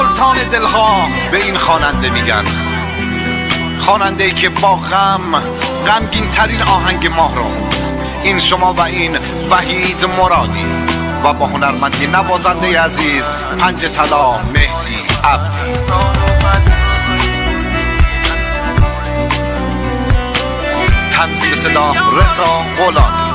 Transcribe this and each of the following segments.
سلطان دلها به این خواننده میگن، خواننده ای که با غم غمگین ترین آهنگ ماه را خوند. این شما و این وحید مرادی و با هنرمندی نوازنده عزیز پنج طلا مهدی عبدی. تنظیم صدا رضا غلامی.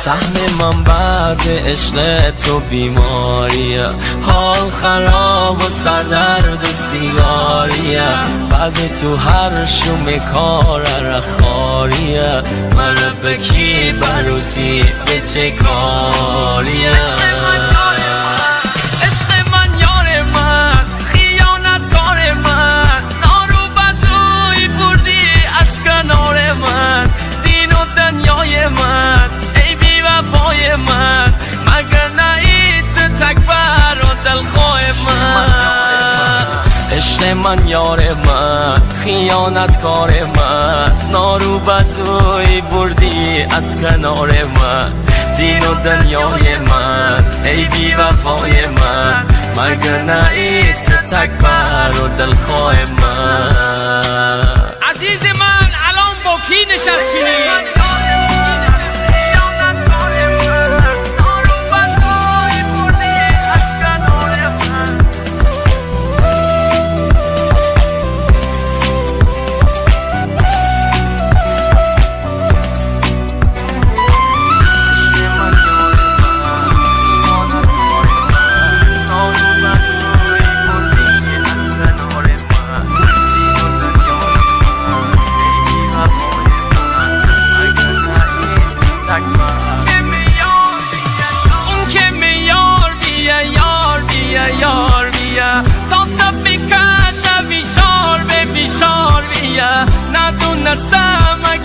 سهم من بعد عشق تو بیماریه، حال خراب و سردرد و سیگاریه، بعد تو هر شوم کار رخاریه، مرا به کی بروسی به چه کاریه؟ عشق من یار من خیانت کار من، نارو بزوی بردی از کنار من، دین و دنیای من وفای من، مگر نهید تکبر و دلخواه من. عشق من یار من خیانت کار من، نارو بزوی بردی از کنار من، دین و دنیای من ای بی وفای من، مگر نهید تکبر و دلخواه من. عزیز من الان با کی نشست چینی؟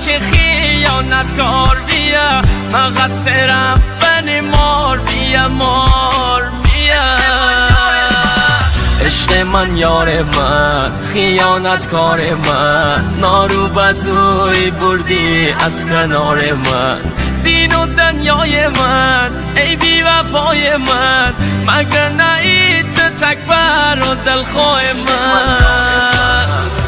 که خیانتکار بیا، مقصرم بن مار بیا، مار بیا. عشق من یار من خیانتکار من، نارو بزوی بردی از کنار من، دین و دنیای من ای بی وفای من، مگر نهید تکبر و دلخواه من.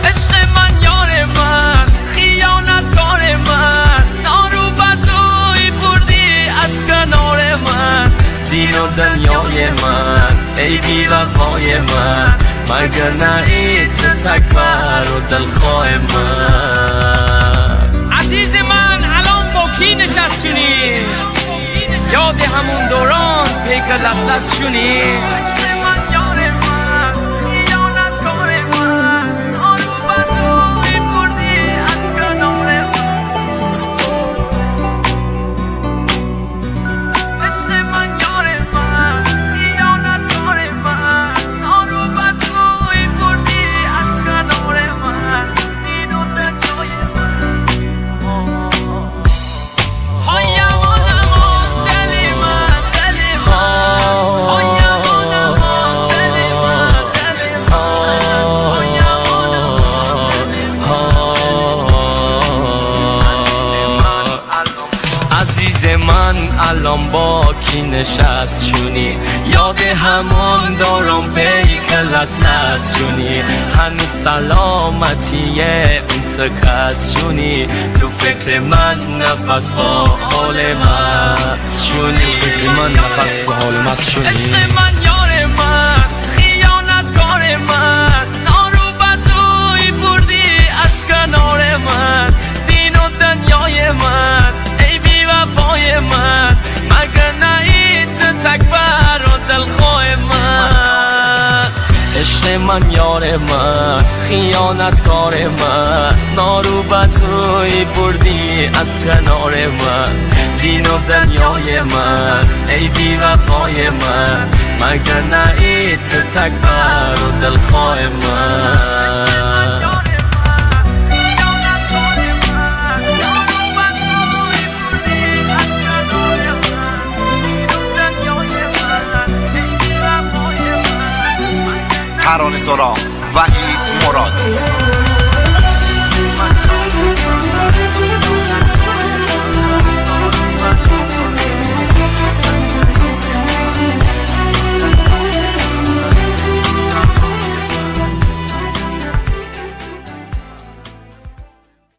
عشق من یار من خیانت کار من، نارو بزوی بردی از کنار من، دین و دنیای من ای بی وفای من، مگر نهید تکبر و دلخواه من. عزیز من الان با کی نشست شونی؟ یاد همون دوران پیک لسلس شونی؟ الان با کی نشست شونی؟ یاد همون دارم پیک لس شونی، هنوز سلامتیه اون سکس شونی، تو فکر من نفس با حال مست شونی، تو فکر من نفس با حال مست شونی. عشق من یار من خیانت کار من، نارو بزوی بردی از کنار من، دین و دنیای من ای بی وفای من، مگر نهید تکبر و دلخواه من. عشق من یار من خیانتکار من، نارو بزوی بردی از کنار من، دین و دنیای من ای بی وفای من، مگر نهید تکبر و دلخواه من. ترانه سرا وحید مرادی.